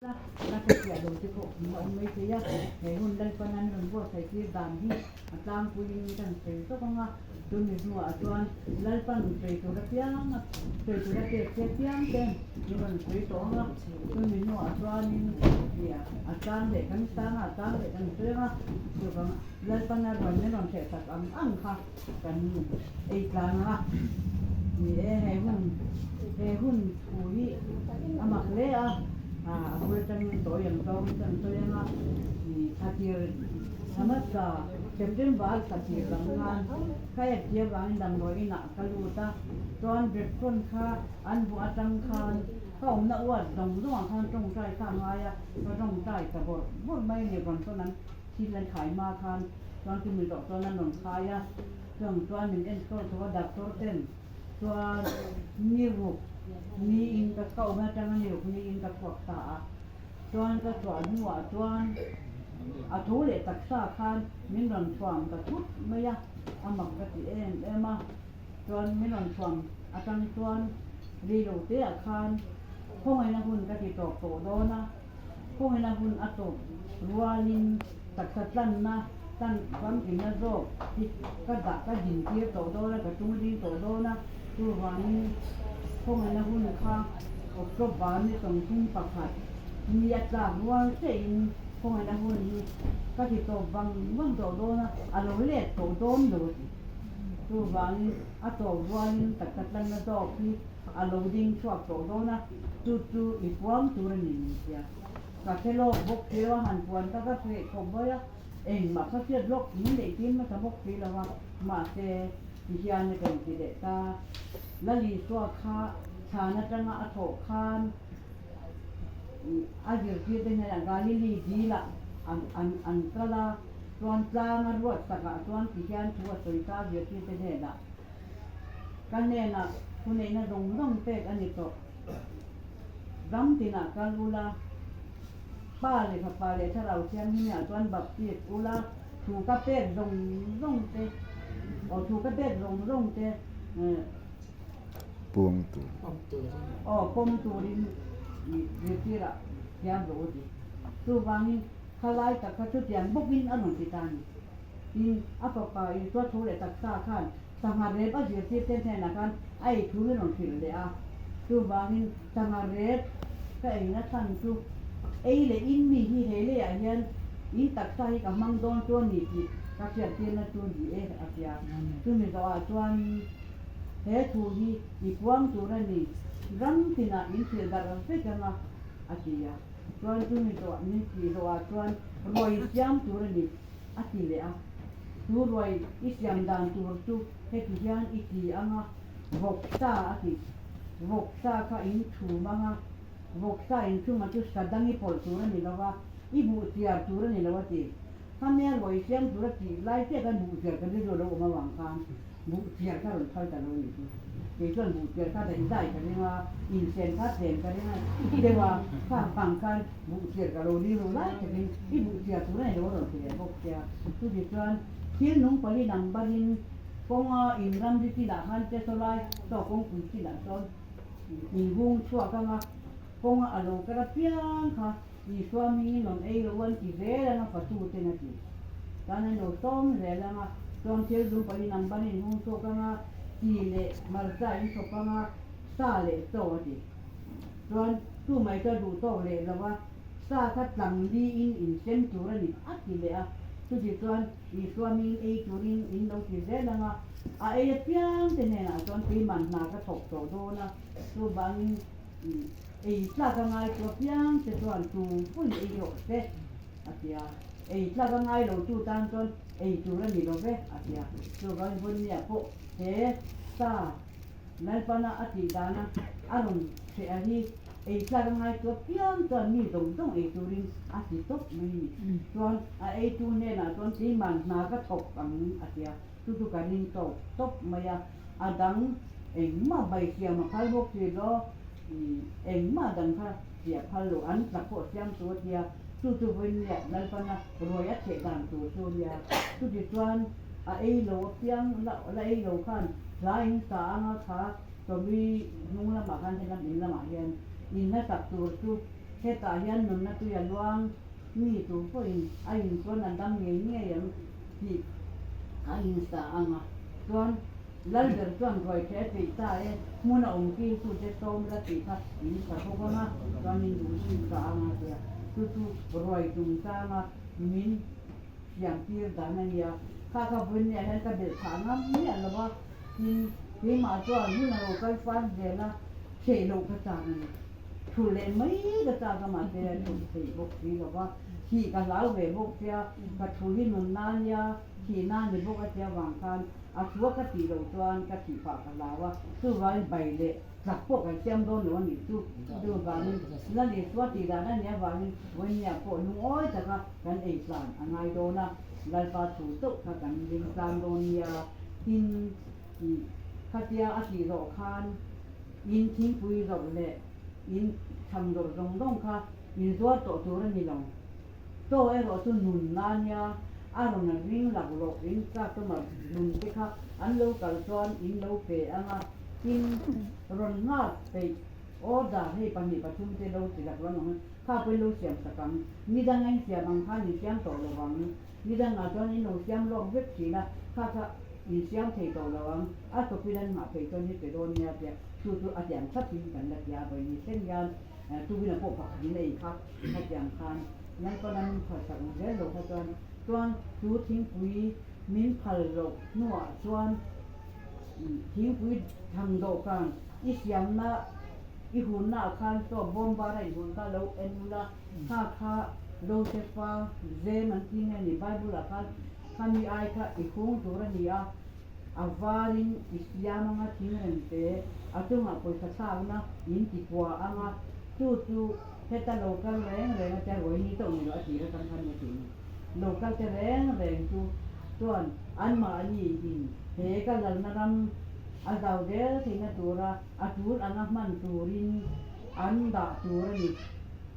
La hrechiah lo te pawh an la awm mai thei a, he hun Lalpan an rawn buatsaih tir dan hi a tlangpuiin kan sawi tawk ang a, chumi hnuah chuan Lalpan sawi tur apiang a sawi tur a pek che apiang ten min rawn sawi tawh ang a, chumi hnuah chuanin a tlang leh kan tlang a, a tlang leh kan sawi ang a, chuvang Lalpan a rawn min rawn hreh tak ang ang kha kan ei tlang ang a, ni e he hun he hun thu hi a mak hle a, a bul atangin tawi ang tawngin kan sawi ang a, thla tir hmasa September a thla tir lam khan ka ek tir vangin damdawi inah ka lut a, chuan breakfron kha an buh atang khan ka awmna uat zawng zawngah khan tawngtai kha a ngai a, ka tawngtai ta bawrh bawrh mai a ni rawn tawn an. Thil an khai hma khan chuan chumi zawh chuan an rawn khai a, chuang chuan min enkawl tho a doctor ten chuan ni ruk niin ka ka awm atanga ni ruk niin ka chhuak ta a, chuan ka chhuah hnuah chuan a tho leh taksa khan min rawn thuam ta thut mai a, a mak ka ti em em a, chuan min rawn thuam atang chuan rilo te ah khan khawngaihna hun ka ti tawp tawh dawn a. Khawngina hun a tawp rualin taksa tlanna tlan famkimna zawk hi ka dah ka din tir tawh dawn a, ka tung ding tawh dawn a, chuvangin khawngina hun kha October ni 31 ni a tlak rual chiahin khawngina hun hi ka ti tawp vang vang tawh dawn a, a lo let tawh dawn lo a ti. Chuvangin a tawp rualin taksa tlanna zawk hi A lo ding chhuak tawh dawn a, chu chu i puang tur a ni min tia. Ka hre lawk bawk si lo a, han puan ka ka hreh khawp mai a, engmah ka hriat lawk min neih tir hmasa bawk si lo a, mahse ti hian a kan ti leh ta. Lalisua kha chhan atanga a thawh khan a zirtir te hnenah Galili dilah an an an kal a, chuan tlang a ruat takah chuan ti hian thu a sawi ta zirtir te hnenah. Ka hnenah thuneihna zawng zawng pek a ni tawh. Ram tinah kal ula, Pa leh Fapa leh Thlarau Thianghlimah chuan baptist ula, thu ka pek zawng zawng te, aw thu ka pek zawng zawng te, Puang tur. Aw pawm turin zirtirah thiam rawh u ti. Chuvangin khalai tak kha chutiang bawkin a rawn ti ta a ni. Tin, a fapa Isua tho leh taksa khan sangha rep a zirtir te hnenah khan a ei thu min rawn hrilh leh a. Chuvangin sangha rep ka eina chhan chu ei leh in mi hi he leiah hian in taksa hi ka hmang dawn chu a ni tih ka hriattirna chu ni e a tia. Chumi zawhah chuan he thu hi i puang tur a ni, ram tinah in hrilh darh vek anga a ti a. Chuan chumi zawh min tih zawhah chuan ruai siam tur a ni. A ti leh a, Chu ruai i siam dan tur chu heti hian i ti ang a, vawksa a ti. Vawksa kha in chhum ang a, vawksa in chhuma chu sa dang i pawlh tur a ni lo va, i buh chiar tur a ni lo a ti. Khami a ruai siam tur a tih lai chiah khan buh chiar ka rilru a lo awm avang khan buh chiar kha rawn phal ta lo a ni chu. Kei chuan buh chiar kha daih zai ka ring a, insen kha tlem ka ring a deuh a, kha vang khan buh chiar ka lo rilru lai takin i buh chiar tur a ni lo a rawn ti leh bawk sia. Chuti chuan thil nung pali number in kawnga inram ri chinah khan che saw lai saw kawngpui chinah sawn inhung chhuak anga kawnga a lo kal apiang kha Isua hmingin rawn ei lo an ti zel ang a fatu ten a ti. Tan an lo sawm zel ang a, chuan thil zum pawhin an ban in hung chhuak ang a, chi leh hmarcha in chhawp ang a, sa leh chaw a ti. Chuan chu mai chu a duh tawk leh lo a, sa kha tlang li in in sem tur a ni a ti leh a. Chuti chuan Isua hmingin ei turin in lo ti zel ang a, a ei apiang te hnenah chuan keimah hna ka thawk tawh dawn a, chuvangin Ei tlak a ngai chu apiang che chuan tu pawhin ei rawh se a ti a, ei tlak a ngai lo tu tan chuan ei tur a ni lo ve a ti a. Chuvangin Vawnnia pawh he sa Lalpana a tih dana a rawn hreh a hi ei tlak a ngai chu apiang chuan mi zawng zawng ei turin a ti tawp mai a ni. Chuan a eitu hnenah chuan keimah hna ka thawk ang a ti a, chu chu ka ring tawp tawp mai a, a dang engmah baisiam a phal bawk si lo. Engmah dang kha chiah phal lo, an tla pawh siam tur a tia, chu chu vawiin leh Lalpana ruai a chheh dan tur chu a nia. Chuti chuan a ei lo apiang la la ei lo khan hla in sa anga kha tawlui hnung lamah khan helam in lamah hian in hla sak tur chu Hetah hian nunna tui a luang mi tur pawhin a inchuan a dam ngei ngei ang tih a insa ang a. Chuan Lalber chuan ruai theh a peih ta e, hmun a awm kil tute sawm la tih kha in sa bawk ang a, chuan in duh zui ta ang a tia. Chu chu ruai chungchanga min siam tir dan a nia. Kha kha vawinia hian ka belh phah ngam miah lo va, tin keimah chuan hun a lo kal fat zel a, theih loh ka chak a ni. Thu leh mai ka chak a mahse a thu theih bawk si lo va, thih ka hlau ve bawk sia, ka thu hi nun nan nia, thih nan ni bawk a tia vang khan a thu a ka tih loh chuan ka thih phah ka hlau a, chuvangin bai leh tlak pawh kan siam dawn lo a nih chu. Chuvangin Lal Isua tih dan a nih avangin Vawinia pawh lungawi taka kan ei tlan a ngai dawn a, Lalpa thu chauh kha kan ring tlang dawn nia, tin khatia a tih zawh khan In thingpui zawrh leh in tham zawrh zawng zawng kha in zuar tawh tur a ni lo. Chaw erawh chu nun na nia, a rawn ring lak loh in customer nun te kha an lo kal chuan in lo pe ang a, tin rawn nghak peih order hei pahnih pathum te lo ti lak lo ang kha pawh in lo siam sak ang. Nidang a in siam ang khan in siam tawh lo ang. Nidangah chuan in lo siam lawk vek thin a, kha kha in siam thei tawh lo ang, a tawpin an nghah phei chuan hi pe dawn nia tia chu chu a tiang thlapin kan la tia vawi ni thleng hian tuina pawh pakhatin a ei kha a tiang khan Lalpana min phal sak ang zel lo kha chuan chuan chu thingpui min phal loh hnuah chuan thingpui thang dawhkan i siamna i hunnaah khan chaw bawmbar a inhun kha lo en ula kha kha Josefa zem an ti nge ni Bible ah khan khami ai kha i hung tur a ni a, a varin i siam anga thing reng te, a chungah pawisa thlakna in ti kua anga chu chu heta lo kal reng reng a tia ruai ni tawh ni lo a tir atang khan ni tih ni. Lo kal te reng reng chu chuan anmahni in he ka lalna ram a zau zel theihna tura a tul anga hman turin an dah tur a ni.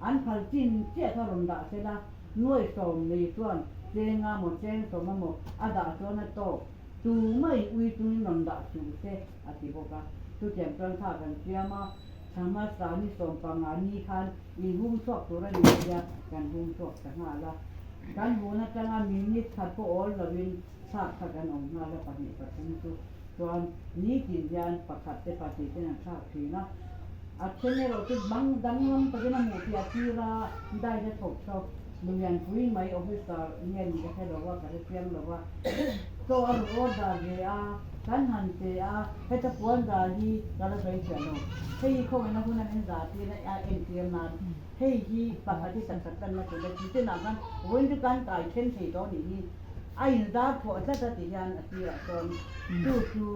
An phal chin chiah kha rawn dah sela, nuai sawm nei chuan cheng a maw cheng sawm a maw a dah chuan a tawk tu mai ui chungin rawn dah suh se a ti bawk a. Chutiang chuan kha kan siam a, thla hmasa ni sawm panga ni khan inhung chhuak tur a ni sia kan hung chhuak ta nghal a. Kan hun atanga minute khat pawh awl lovin thlak kha kan awm nghal a pahnih pathum chu chuan nitin hian pakhat te pahnih ten an thlak thin a. A then erawh chu bang danglam takin a hmuh fiah tir a, dai a thawk chho. Nulianpui mai officer nge ni ka hre lo a, ka hre chiang lo a. Chaw a rawn order ve a, kan han pe a, heta puan dar hi ka la sawi chiah lo. Hei hi khawngaihna huna min zah tir a, a entir nan hei hi pakhat hi taksa tanna tur a ti chenah khan vawiin chu kan kai then thei tawh a nih hi. A inzar phuah tlat a ti hian a sirah chuan chu chu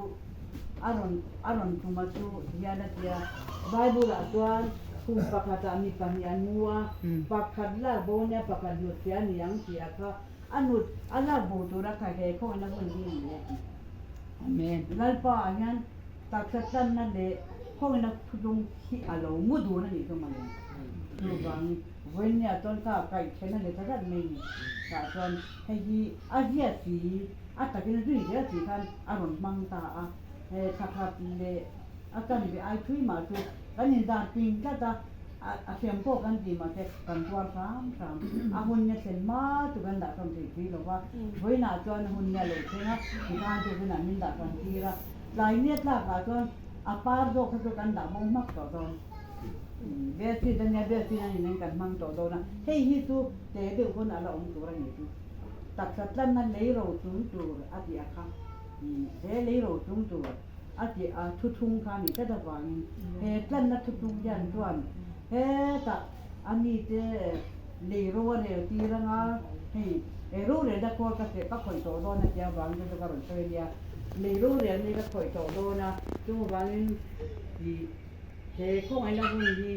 a rawn a rawn tum a chu ti hian a ti a. Bible ah chuan kum pakhatah mi pahnih an mu a, pakhat lak bo nia pakhat hnut che a ni ang tih a kha a hnut a lak bo tura kha he khawngin a hun hi a ni a ti. Amen. Lalpa ah hian taksa tlanna leh khawngin a thudung hi a lo mu dun a nih chu mawle. Chuvangin Vawinia chuan kha kaih then a ni ta zat mai ni. Tah chuan hei hi a zia si, a takin a zui zel si khan a rawn hmang ta a. He thlakhat leh a chan ve ai thui mah chu kan inzar ping tlat a, a hriam pawh kan ti mahse kan tuar hram hram. A hun nia thlen hma chu kan dah hram thei si lo va. Vawiinah chuan a hun nia lo thleng a, tikhan chu vawiinah min dah hran tir a. Tlai nia tlakah chuan a par zawk kha chu kan dah bo hmak tawh dawn. Bel chhit a nia, bel chhit a ni nen kan hmang tawh dawn a, hei hi chu te deuh pawn a la awm tur a ni chu. Taksa tlanna lei ro chung tur a tih a kha, he lei ro chung tur a tih a thuthung kha a nih tlat avangin he tlanna thuthung hian chuan hetah a mite lei ro a rel tir anga hei he rorelna khawl ka seh ka khawih tawh dawn a tia avangin chu ka rawn sawi a nia, lei rorelna hi ka khawih tawh dawn a, chuvangin ih. He khawngaihna hun hi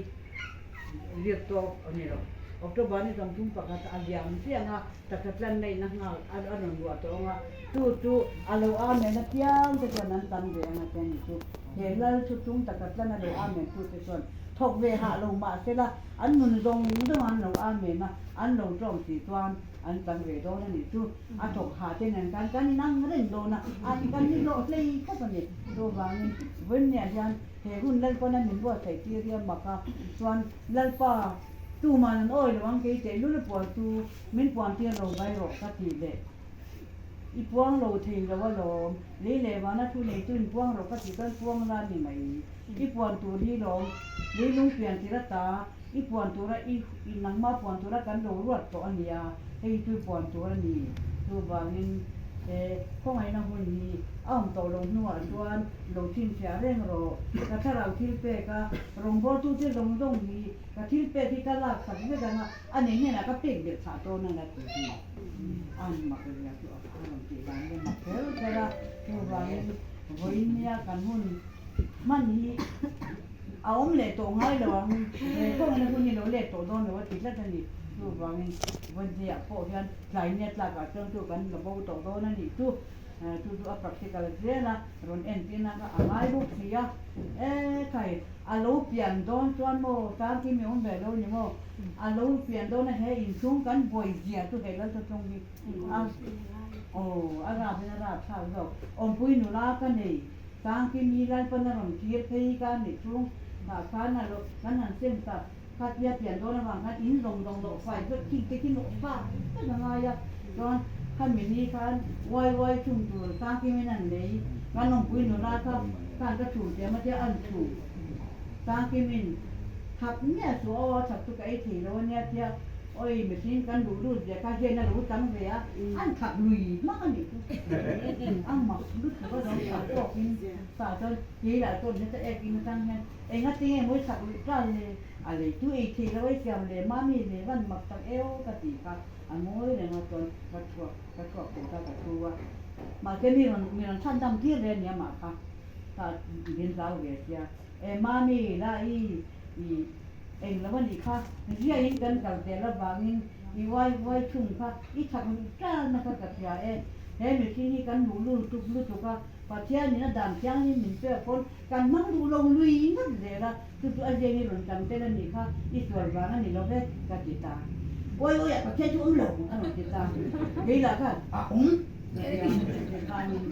zir tawk a ni lo. October ni 31 a liam chiang a, taksa tlan neihna nghal a rawn luah tawh ang a, chu chu a lo amen apiang te chuan an tam ve ang a ti a ni chu. He lal chu chung taksa tlan a lo amen tu te chuan thawk ve hah lo mah sela an nun zawng zawng an lo amen a, an lo tlawm si chuan an tam ve dawn a ni chu. A thawk hah te nen khan kan inang reng dawn a, a kan ni zawh hlei khawp a ni. Chuvangin vawiinniah hian He hun Lalpana min buatsaih tir hi a mak a, chuan Lalpa Tuman an awi lo ang kei teh lul puan chu min puan tir lo mai rawh ka ti leh. I puang lo thei lo alawm, lei leh vana thu nei chu in puang rawh ka ti chuan puang la ni mai. I puan tur hi lawm, leilung pian tir ata i puan tura i nangma puan tura kan lo ruat tawh a nia, hei chu puan tur a ni. Chuvangin he khawngaihna hun hi a awm tawh lo hnuah chuan lo chhinchhiah reng rawh. Ka thlarau thil pek a, rawngbawltute zawng zawng hi Ka thil pek hi ka lak sak vek ang a, a nei hnenah ka pek belh chhah dawn a la ti hi. An mak zia chu a rawn tih dan hi a mak kher kher a, chuvangin vawiin nia kan hun hman hi a awm leh tawh ngai lo ang, he khawngin a hun hi lo let tawh dawn lo a ti tlat a ni. Chuvangin vawiin pawh hian tlai nia tlakah chuan chu kan la bo tawh dawn a nih chu. Chu chu a practical zel a, rawn entir na kha a ngai bawk si a, e khai a lo pian dawn chuan maw Sangki mi awm ve lo ni maw, a lo pian dawn a he inchhung kan buai zia chu he lal thuthlung hi a aw a rap in a rap thlak zawk, awmpui nula ka nei Sangki mi Lalpan a rawn thlir phei ka ni chhung tah khan a lo kan han sem tak khatia pian dawn avang khan in zawng zawng loh fai vek thing te khi nawh fak vek a ngai a, chuan khami ni khan uai uai chhung tur Sangkimin an lei kan awmpui nula kha khan ka chhum tiam a tia an chhum Sangkimin thak miah suh aw a thak chu ka ei thei lo ania tia awi mihring kan luh lut zia kha hian a lo chang ve a an thak lui hmak a nih chu a mak lutuk a lo thak tawkin tah chuan keilah chuan heta ek in atang hian Enga tinge mawi sak luih tal le, a lei tu ei thei lo ei siam le mami le van mak tak eo ka ti kha a ngawi reng a chuan ka chhuak ka chhuak thei kha ka thu a mahse mi rawn mi rawn chhan dam tir ve ania mah kha ka min zau ve sia e mami la i i eng lo anih kha ziahin kan kal zel avangin i uai uai thung kha i chak luih tal na kha ka hria e he mihring hi kan luh lutuk lutuk a Pathianin a dan thianghlim min pek pawn Kan hmang duh lo lui ngat zel a, chu chu a ziain i rawn tam tel a nih kha, i sual vang a ni lo ve, ka ti ta. Awi awi ah Pathian chu awm lo a rawn ti ta. Kei lah khan a awm ka ti a, tikhanin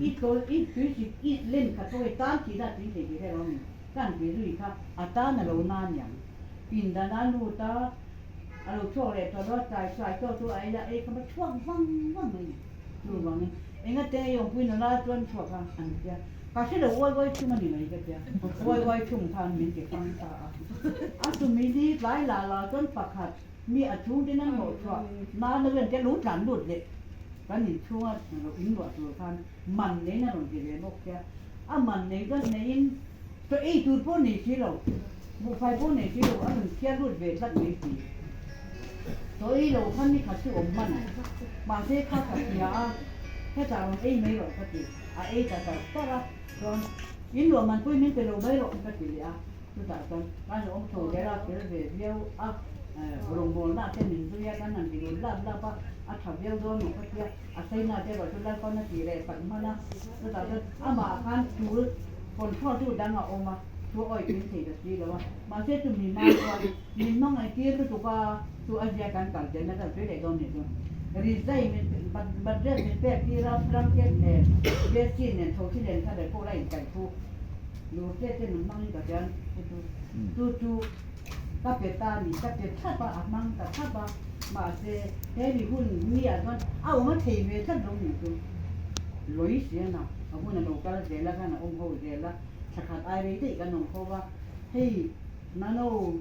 i tlawl i tui sik i len khat pawh hi tan thihna a tling thei tih hre lo mi, kan ti zui kha a tan a lo na niang. Pindan a lut a, a lo chhuak leh tawh lo a, tlai tlai tawh chu a ei la, ei kha va chhuak vang vang mai ni. Chuvangin, engate i awmpui nula chuan chhuak a, an ti a. Ka hre lo, uai uai thum a ni mai ka ti a. Uai uai thum khan min ti fang ta a. A chumi ni tlai lah lah chuan pakhat mi a chhungte nan hlawh chhuah nan a ren te lo tlan lut leh kan inchhunga lo inluah tur khan man neiin a rawn ti ve bawk sia. A man nei chuan neiin chaw ei tur pawh nei si lo, buhfai pawh nei si lo a rawn thiar lut ve tlat mai si. Chaw ei lo khan ni khat chu awm hman mahse kha ka hria a, hetah rawn ei mai rawh ka ti, a ei ta tar tar a, chuan in luah man pawhin min pe lo mai rawh ka ti leh a, chutah chuan kan awm chho zel a, fel ve viau a, rawngbawlna te min zui a, kan han ti lut lap lap a, a tha viau dawn maw ka tia, a saina te erawh chu Lalpan a tih leh tak hman a, chutah chuan amah khan tul control tu dang a awm a, chu a awih tling thei ta si lo a, mahse chumi hma chuan Min hmangaih tir lutuk a, chu a zia kan kal tel na kal tui leh dawn nih chu. Rizai min budget min pek tir a, blanket nen, bedsheet nen, thosi nen kha ber pawh la inkaih thu. Lurte te min hmangin ka hian chu chu chu chu ka pe ta ni, ka pe thlap a, a hmang ta thlap a, mahse he mi hun mi ah chuan a awm a thei ve tlat lo nih chu. Lawih si a na, a hun a lo kal zel a khan a awm ho zel a, thla khat ai rei daih kan awm ho va, hei Nano,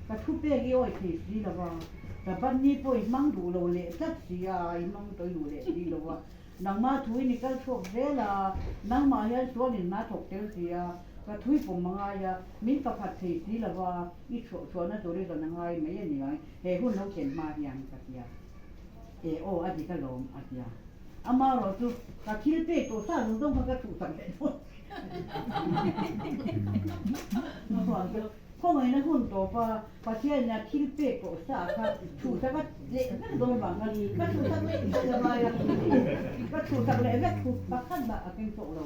ka thu pek i awi thei si lo va, ka ban ni pawh i hmang duh lo leh tlat si a, i hmang tawi duh leh si lo va, nangmah thu in i kal chhuak zel a, nangmah hian sual in hna thawk tel si a, ka thui pawm a ngai a, min pakhat thei si lo va, i chhuah chhuahna tur i zawn a ngai mai a ni ang, he hun lo thlen hma hian ka ti a, e aw a dik alawm a ti a, amaherawhchu ka thil pek tawh sa zawng zawng kha ka thuhsak leh dawn. Khawngaihna hun tawpa Pathianna thil pek pawh sa kha thuhsak a leh vek dawn vang khan ka thuhsak leh vek a ngai a, ka thuhsak leh vek thu pakhat mah a keng tawh lo.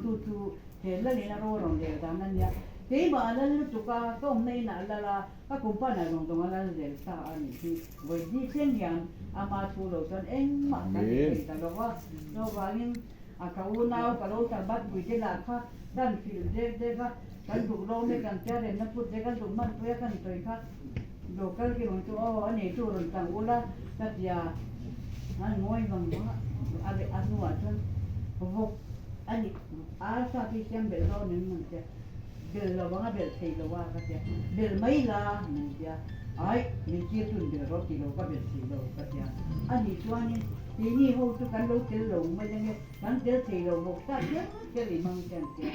Chu chu he lalin a ro rawn rel dan a nia. Keimah a lal lutuk a, ka awmna inah a lal a, ka kumpanah zawng zawng a lal zel ta a nih hi. Vawiin thleng hian ama thu lo chuan engmah kan ti thei ta lo va, chuvangin A ka unau ka lo tarbat pui te lah kha kan hrilh dek dek a, kan duk lo mai kan tia remna put te kan duk hman pui a kan sawi kha. Lo kal ki rung chu aw a neitu rawn tang ula ka tia an ngawi vang vang a, a leh a hnuah chuan vawk a ni arsa hi siam belh dawn em an tia, belh lo ang a belh thei lo a ka tia, belh mai la min tia, aih min tir chun belh rawh ti lo ka belh thei lo ka tia, a nih chuanin keini ho chu kan lo tel lo mai ange kan tel thei lo vawk sa kher kher i hmang te an tia,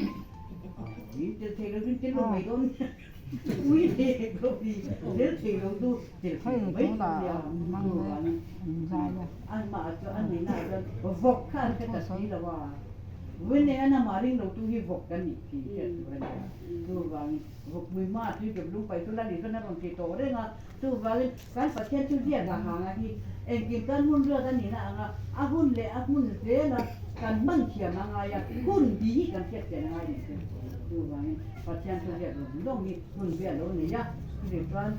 aw in tel thei lo chuan tel lo mai dawn. Hei tunah mang Pathian thu ziak lawng lawng hi hun bial lo nei a, chutih chuan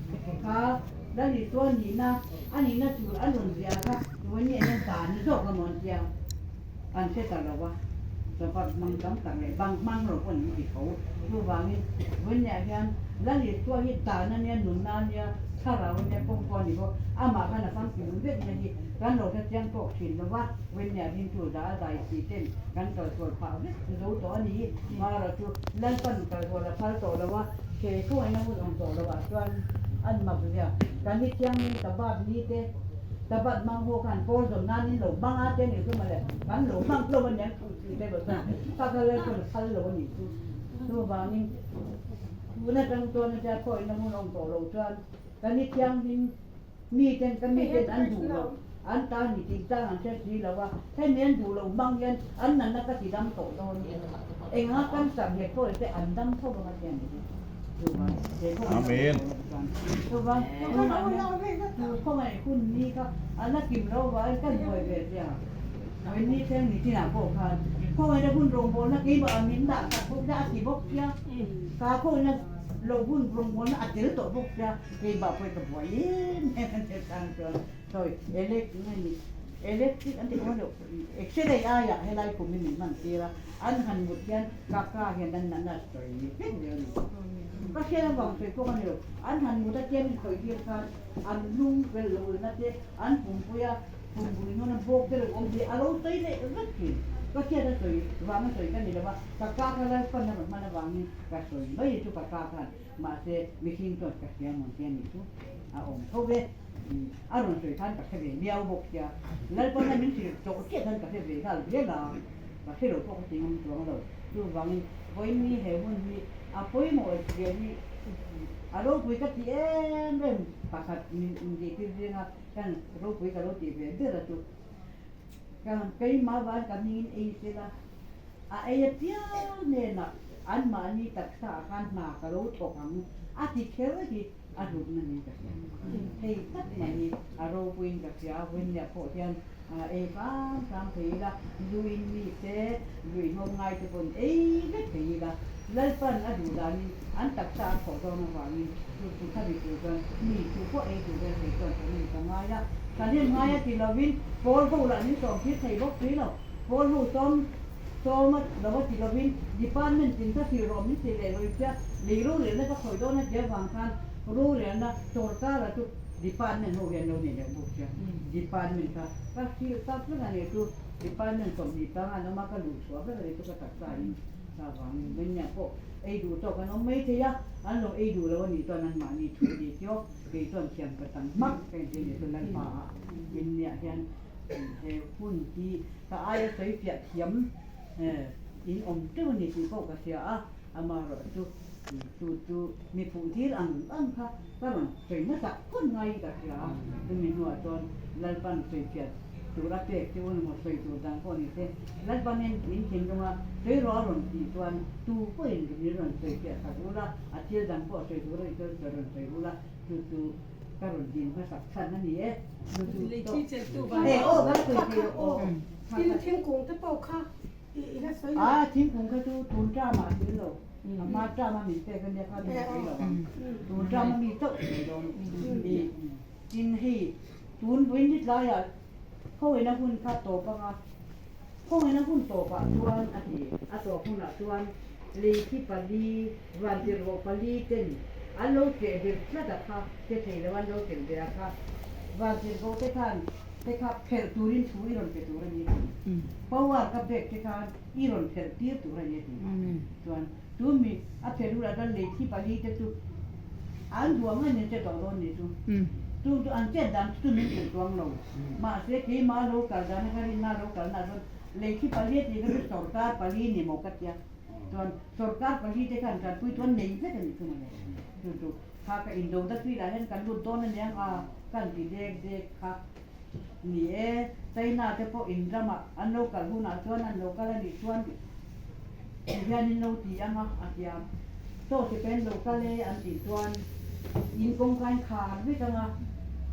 kha Lal Isua nihna a nihna tur a nun zia kha tun hi eng dan zawk emaw an tia an hre ta lo a, chawpat hmang tam tak leh bang hmang lo pawh an ti tho. Chuvangin vawiinah hian Lal Isua hi dan a nia, nunna a nia, thlarau a nia, kawng pawh a ni bawk. Amah khan a famkim vek na hi kan lo hre chiang tawk thin lo va, vawiinah ringtu za a zai si ten kan kalsual phah vek zo tawh a ni. Mara chu Lalpan kalsual a phal tawh lo a, he khawngaihna hun awm tawh loh ah chuan an mak zia. Kan ni thiangin Sabbath ni te, Sabbath hmang ho khan pawl zawm nan in lo hmang a te nih chu mawle, kan lo hmang tlawm a niang thu tih te pawh chuan kha kha Lalpan a phal lo a nih chu. Chuvangin tun atang chuan a tia khawngaihna hun awm tawh loh chuan kan ni thianghlim Mi ten ka mi ten an duh loh, an ta ni tih chang an hre si lo a, hemi an duh loh hmang hian an natna ka ti dam tawh dawn. Enga cancer he khawi te an dam tho vang a tia ni hi. Chuvang he khawi na awm tawh loh chuan. Chuvang tunah hian tu khawngaih hun ni kha a la kim lo vangin kan buai ve tia. Ni thleng ni chinah pawh khan khawngaihna hun rawngbawlna keimah ah min dah tak bawk sia a ti bawk sia. Ka khawngaihna loh hun rawngbawlna a tel tawh bawk sia. Keimah pawh ka buai em em a nia chang chuan sawi elect nge ni electric an tih kawng deuh x-ray aiah helai kum hi min hman tir a an han mut hian ka ka hian an natna a sawi vek zel a ni. Ka hriat avang sawi pawh ka ni lo an han mut a tia min khawih tir khan an lung fel lo na te an pumpui a pumpui nawn a bawk te lo awm hi a lo sawi leh vek thin. Ka hriat a sawi vang a sawi ka ni lo va ka ka kha Lalpan a rawn hman avangin ka sawi mai chu ka ka khan Mahse, mihring chuan ka hria mawn tia nih chu a awm tho ve. A rawn sawi khan ka hre ve miau bawk sia. Lalpana min hrilh tawh chiah khan ka hre ve nghal zel a, ka hre lo pawh ka ti ngam chuang lo. Chuvangin, vawiin he hun hi a pawimawh zia hi a ropui ka ti em em. Pakhat min inzirtir zinga kan ropui ka lo tih ve ber a chu, keimah van ka hmingin ei sela, A ei apiang hnenah anmahni taksa ah khan hna ka lo thawk ang a ti kher hi a hlutna niin ka hria. Hei tak mai hi a ropuiin ka hria a, Vawiinliah pawh hian ei hram hram thei ila, luin mi te, lui hnawm ngai te pawhin ei vek thei ila, Lalpan a duh danin an taksa a thawh dawn avangin chu chu kha mi tur chuan mi chu pawh ei tur vel thei chuan thahnem ka ngai a, thahnem ngai a ti lovin pawl ho lah min sawm tir thei bawk si lo. Pawl ho sawm sawm a lo a ti lovin department in ka hrilh rawh min ti leh lo tia lei rorelna ka khawi dawn a tia vang khan rorelna sorkara chu department ho hian lo nei leh bawk sia department kha ka hrilh tak vek a nei chu department 25 an awm a ka luh chhuah vek a nei chu ka taksa in sa vangin menya pawh ei duh tawk an awm mai thei a an lo ei duh lo a nih chuan anmahni thu a ni tio kei chuan thiam ka tam hmak ka inhre ni chu Lalpa ah inniah hian He hun hi ka aia sawi fiah thiam in awm teuh a ni tih pawh ka hria a, amaherawh chu chu chu mi phuh dil ang ang kha ka rawn sawi hmasak phawt ngaiin ka hria a, chumi hnuah chuan Lalpan sawi fiah tur a pek chu emaw sawi tur dang pawh ni se, Lalpanin min thinlung a sawi rawh a rawn tih chuan tu pawhin min rawn sawi fiah sak ula, a thil dang pawh sawi tur a nih chuan ka rawn sawi ula, chu chu ka rawn din hmasak chhan a ni e. A thingkung kha chu tun term ah thil lo a hma term a min pek ania kha min sawi lo ang tun term a mi chauh sawi dawn i tin hei tun vawiin ni tlaiah khawina hun kha tawp anga khawina hun tawpah chuan a ti a tawp hunah chuan lei thi pali vantirhawh pali ten an lo cheh bil tlat a kha, che thei lo an lo tel ve a kha. Vantirhkoh te khan te kha phelh turin thu i rawn pe tur a ni a ti. Power ka pek te khan i rawn phelh tir tur a ni a ti. Chuan chu mi a phelh hunah chuan lei thi pali te chu an duh ang engin che tawh dawn ni chu. Chung chu an chet dan chu min hrilh chuang lo. Mahse keimah lo kal dan a ka rinna lo kalna ah chuan lei thi pali a tih kha chu sorkar pali ni maw ka tia. Chuan sorkar pali te khan tanpui chuan nei vek a nih chu mawle. Chu chu kha ka indo ta tui lah hian kan lut dawn a niang a kan ti dek dek kha ni e. China te pawh in ramah an lo kal hunah chuan an lo kal a nih chuan ti hian in lo ti ang a a tia. Chaw sipai an lo kal e an tih chuan in kawngka in khar vek ang a,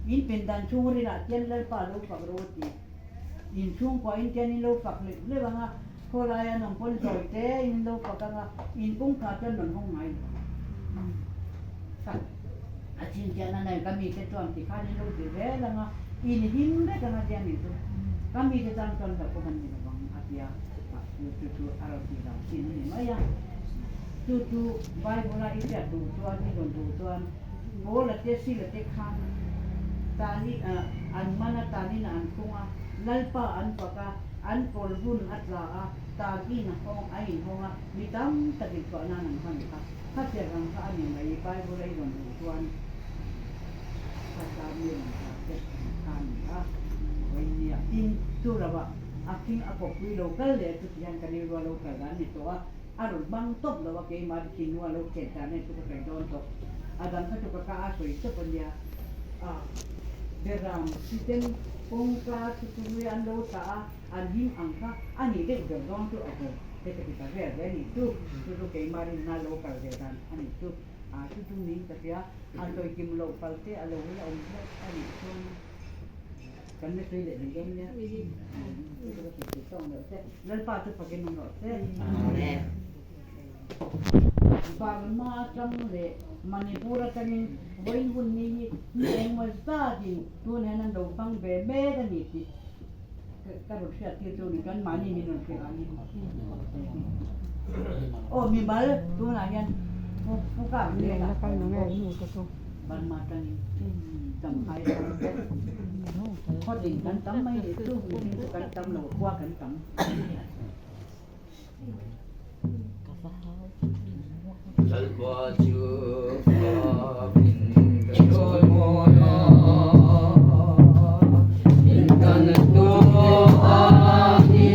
in pindan chhung rinah tian Lalpa lo fak ro a ti. In chhungkua in tian in lo fak hleuh hleuh ang a, khawlai an awm pawn zawi te in in lo fak ang a, in kawngka chuan rawn hawng ngai lo ang. Ka a chhinchhiahna nei ka mite chuan tikhan in lo ti zel ang a, in him vek ang a tia ni chu. Ka mite tan chuan hlauhawm an ni lo vang a tia, chu chu chu a rawn tih dan chin a ni mai a. Chu chu Bible a i hriat duh chuan i rawn duh chuan Paula te Sila te khan tani an man a, tanin an khung a, Lalpa an fak a, an kawl hun a tla a, tanin a hawng a inhawng a, mi tam takin chhuah nan an hman kha. Khatiang ang kha a ni mai, Bible a i rawn duh chuan kha ta mi rawn ta te kha a ni a, vawinia tin chu lovah a khing a kawppui lo kal leh a chuti hian ka rilru a lo kal dan a ni tawh a. A rawn hmang tawp lo a, keimah thinlung a lo khet dan en chu ka sawi dawn tawh. A dang kha chu ka ka a sawi tawp a nia. A Beram thisen kawngka chu chu hlui an lo tah a, an him ang kha a nih deuh ber dawn chu a haw te ka ti ta vel ve a nih chu. Chu chu keimah rinna lo kal ve dan a nih chu. A chu chu niin ka hria. A sawi kim loh pal te a lo la awm hlauh a nih chuan. Kan la sawi leh mai dawn nia. Lalpa chu fakin awm rawh se. Amen. Burma atang leh Manipur atangin vawiin hun ni hi mi engmaw zatin tun hian an lo hmang ve mek a ni tih ka rawn hriat tir chu ni chuan mahni min rawn hrilh angin. Aw mimal tunah hian pu kak zel a Burma atangin Champhai atang te khawtin kan tam mai nih chu mihring chu kan tam lo khua kan tam. Lalpa chu fakin ka chawi mawi a, in kan tuah hi